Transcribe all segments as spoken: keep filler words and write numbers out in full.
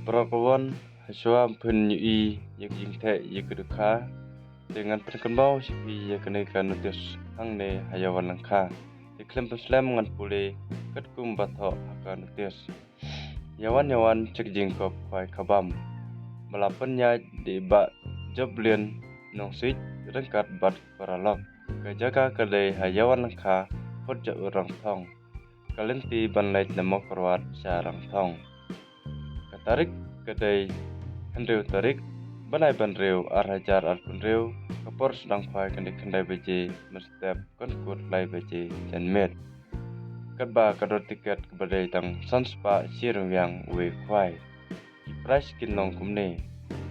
Baroh kawon, hashwa ban pynïohi ïa ka jingtheh ïa ka dohkha, te ngan pynkynmaw sha phi ïa kane ka notis hangne ha Ïawan Lyngkha. Te khlem pynslem ngan pule katkum ba thoh ha ka notis. Ïawan ïawan check jingkop khwai khabam ba la pynïaid da i Bah Joblin Nongsiej ryngkat bad paralok. Ka jaka ka dei ha Ïawan Lyngkha, Phot Jaw Rangthong. Ka lynti ban leit na Mawkyrwat sha Rangthong. Ka tarik ka dei hynriew tarik, bnai ba hynriew, ar hajar arphew hynriew. Ka por sdang khwai kan dei khyndai baje mynstep, kan kut lai baje janmiet. Katba ka dor tiket kaba dei tang san spah shi ryngwiang uwei u khwai. Ki prize kin long kumne: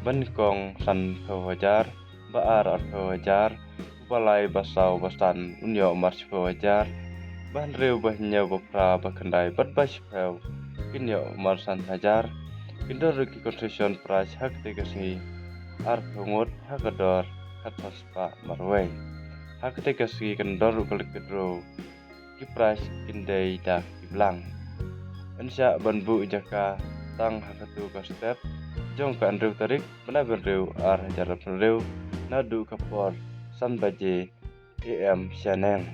ba nyngkong sanphew hajar, ba ar arphew hajar, ba lai, ba saw, ba san un ïoh mar shiphew hajar, ba hynriew, ba hynñiew, ba phra, ba khyndai bad ba shiphew kin ïoh mar san hajar. Kin don ruh ki consolation prize ha katei ka sngi, arphew ngut ha ka dor khatsan spah marwei. Ha katei ka sngi kan don ruh ka lucky draw. Ki prize kin dei da ki blang. Yn shah ban buh jaka tang ha katu ka step jong ka hynriew tarik, bnai ba hynriew, ar hajar arphew hynriew, naduh ka por san baje A M shaneng.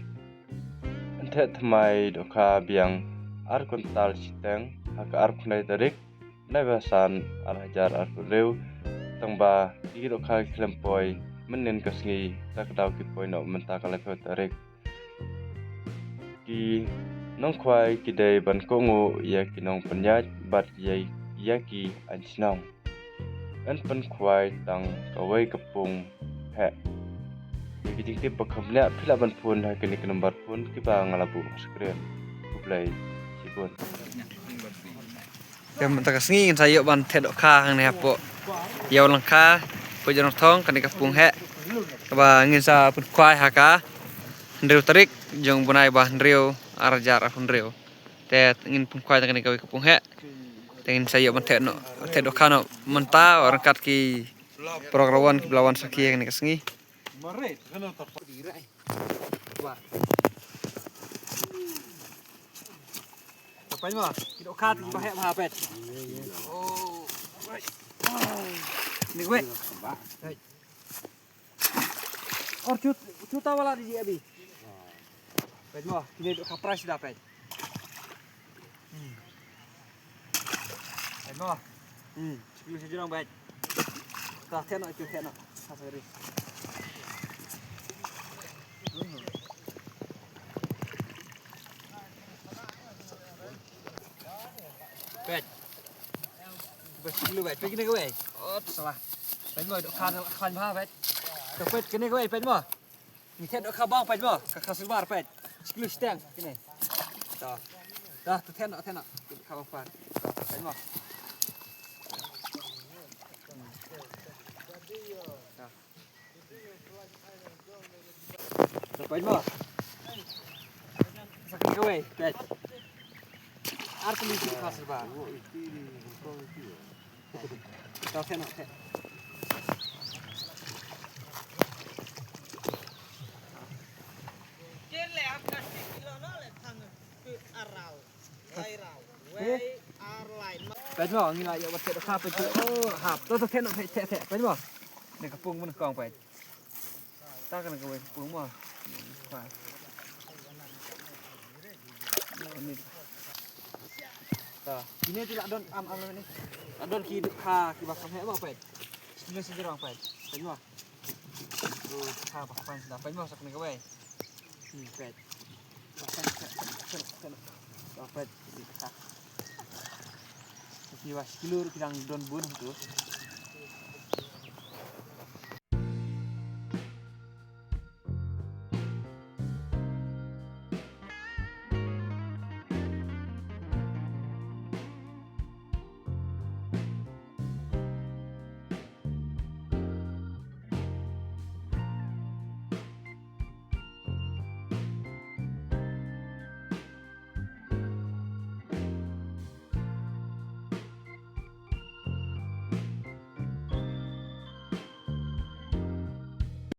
Yn theh thymmai dohkha biang ar kuntal shiteng ha ka arphew khyndai tarik, bnai ba san, ar hajar arphew hynriew. Tangba ki dohkha ki khlem poi mynnin ka sngi, ta ka daw ki poi noh mynta ka laiphew tarik. Ki nongkhwai ki dei ban kohnguh ïa ki nongpynïaid bad ïa, ïa ki aiñ shnong. Yn pynkhwai tang kawei ka pung heh. Ïa ki jingtip ba kham bniah phi lah ban phone ha kine ki number phone kiba nga la buh ha screen. Khublei shibun. Te mynta ka sngi ngin sa ïoh ban theh dohkha hangne hapoh Ïawan Lyngkha, Phot Jaw Rangthong, kane ka pung heh kaba ngin sa pynkhwai ha ka hynriew tarik jong u bnai ba hynriew, ar hajar arphew hynriew. Te ngin pynkhwai tang kane kawei ka pung heh. Te ngin sa ïoh ban theh noh, theh dohkha noh mynta ryngkat ki paralok kiba la wan sakhi kane ka sngi. Peit mo, ki dohkha kiba heh bha, peit. Oh. Ni wei. Peit. Or chut, chuta wala di abi. Peit mo, kine dohkha prize da, peit. Hmm. Peit mo. Hmm. Shi kilo shi jrong, peit. Ta theh noh, theh noh. Ha, sorry. Peit. Ba shi kilo, peit. Peit kine kawei. Oh, salah. Peit mo, dohkha khlaiñ bha, peit. To peit kine kawei, peit mo. Ngi theh dohkha bang, peit mo, ka kha silver, peit. Shi kilo shiteng kine. To. To, to theh noh, theh noh. Dohkha bang pat. To, peit mo. To. To, peit mo. Sa kane kawei, peit. Ar tylli shi kha silver. To, theh noh, theh. Peit mo, ngi la ïoh ban theh dohkha, peit. Oh, hap. To, to, theh noh, theh, theh, theh. Peit mo. Kane ka pung mynnyngkong, peit. Ta kane kawei ka pung mo. Peit. To, kine te la don, am, am, ne. La don ki dohkha kiba kham heh mo, peit. Shi kilo shi jrong, peit. Peit mo. Oh, dohkha ba kham heh, peit mo, sa kane kawei. Hmm, peit. Ba kham heh, peit, peit, peit. Ba peit, dohkha. Kiba shi kilo ruh ki dang don bun tu.